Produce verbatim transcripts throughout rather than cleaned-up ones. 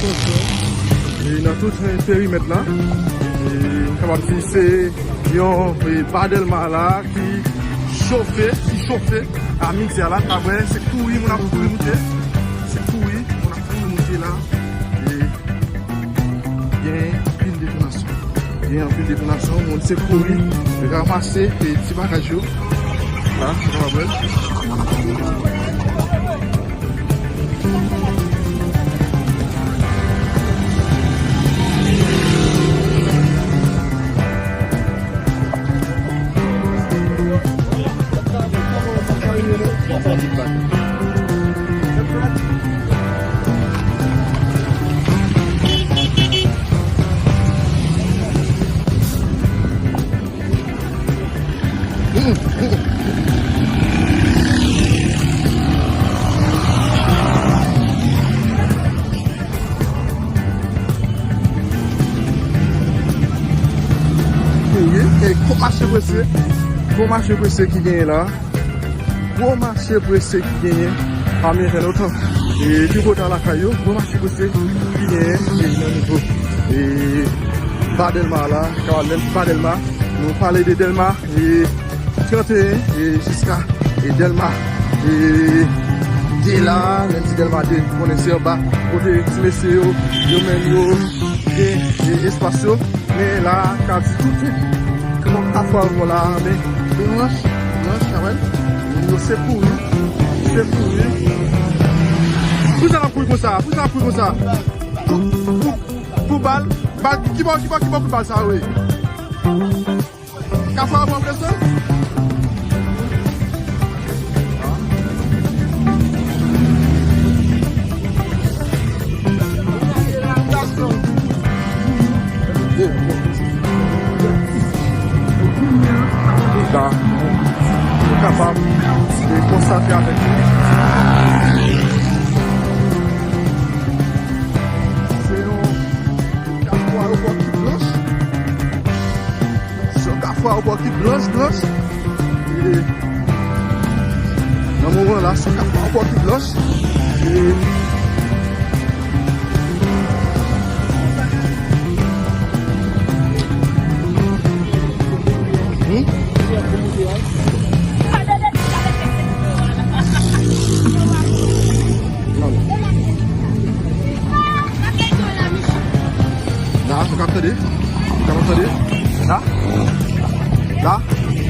E nan tout, eh, perimèt la, e m kapab di se yon, eh, ba Dèlma la ki chofe, ki chofe a midi a la. Apre, se kouri, moun ap kouri moute. Se kouri, moun ap kouri moute la. E gen anpil detonasyon. Gen anpil detonasyon, moun se kouri, ranmase, eh, ti bagaj yo. La, nou kapab wè. Wi, e gwo mache prese, gwo mache prese ki genyen la. Gwo mache prese ki genyen pa Meyètè lontan. E pi pwodal lakay yo, gwo mache prese ki genyen e nan nivo e ba Dèlma la, kapab menm ba Dèlma. Nou pale de Dèlma e trannteyen e jiska e Dèlma e de la, lè n di Dèlma de, konnen se anba kote ti mesye yo, yo menm yo gen e espas yo. Men la, ka di tout, tout Kafou Avwò la, men blanch, blanch, sa wè l. Yo se kouri, se kouri. Poukisa n ap kouri konsa? Poukisa n ap kouri konsa? Pou, pou, pou bal, bal, ki bò, ki bò, ki bò kout bal sa yo ye? Kafou Avwò, preske? Sa, nou kapab, e, konstate avèk nou. Se yon Kafou Avwò ki blanch. Se yon Kafou Avwò ki blanch, blanch. E nan moman la, se yon Kafou Avwò ki blanch. E Hmm? La, nou kap tande. Nou kap tande. La. La.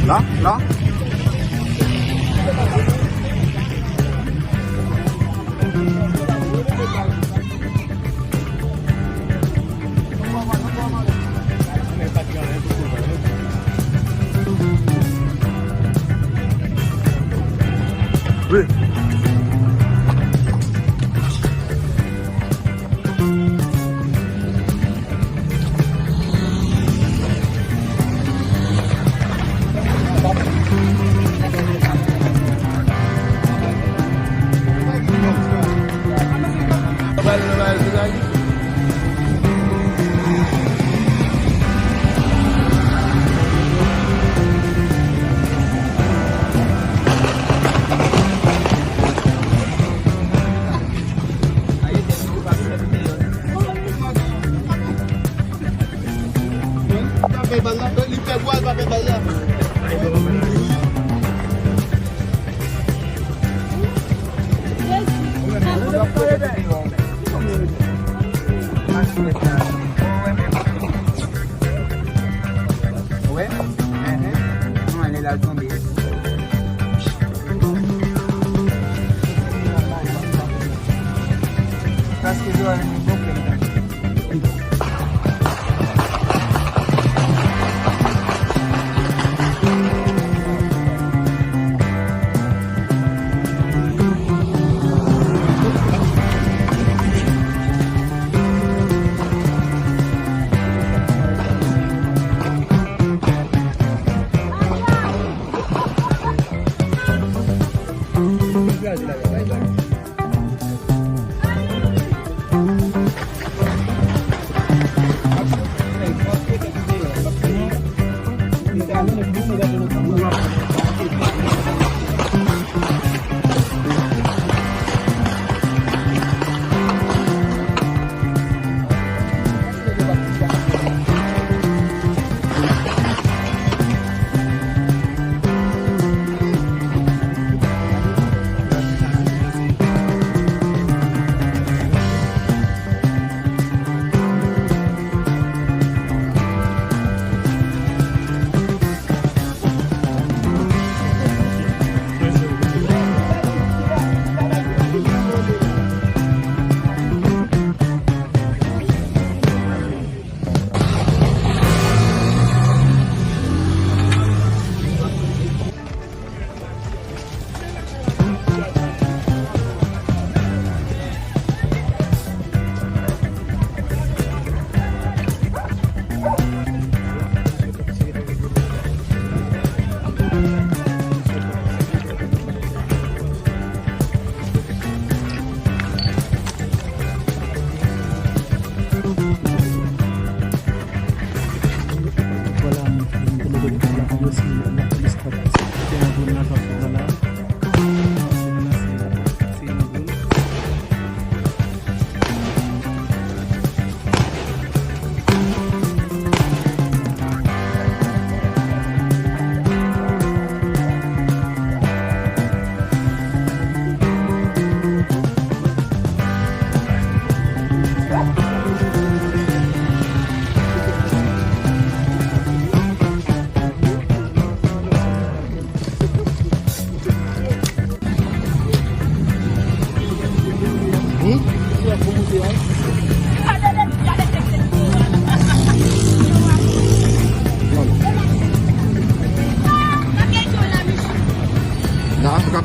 La. La. Wi. Wè? Enhen. Mwen, lè l al tonbe. Paske zòrèy mwen bouke m tande.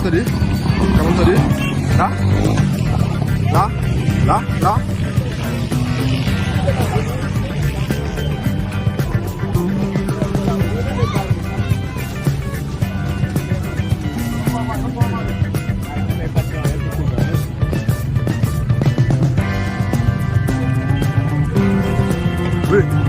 Tande? Kòman tande? La? La? La? La? Wi.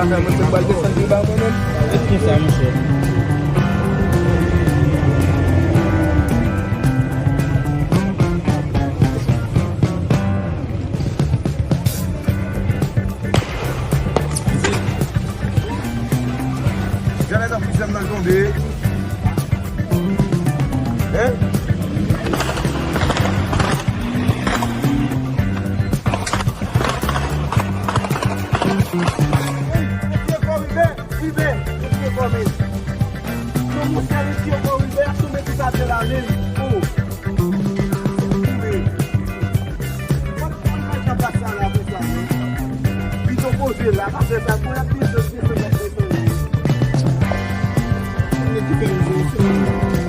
Sa mwen te pral desann pi ba mwen menm. Ret konsa, monchè. Gade nan prizèm nan tonbe. Hein? Hey, mesye kò Wilbert, Wilbert, mesye kò men. Non, monchè, mesye kò Wilbert, sou men tout atè la menm. Oh. Li te poze la, pa fè sa, pou l ap desann, desann, ap desann. Nèg ki fè yon jwe, se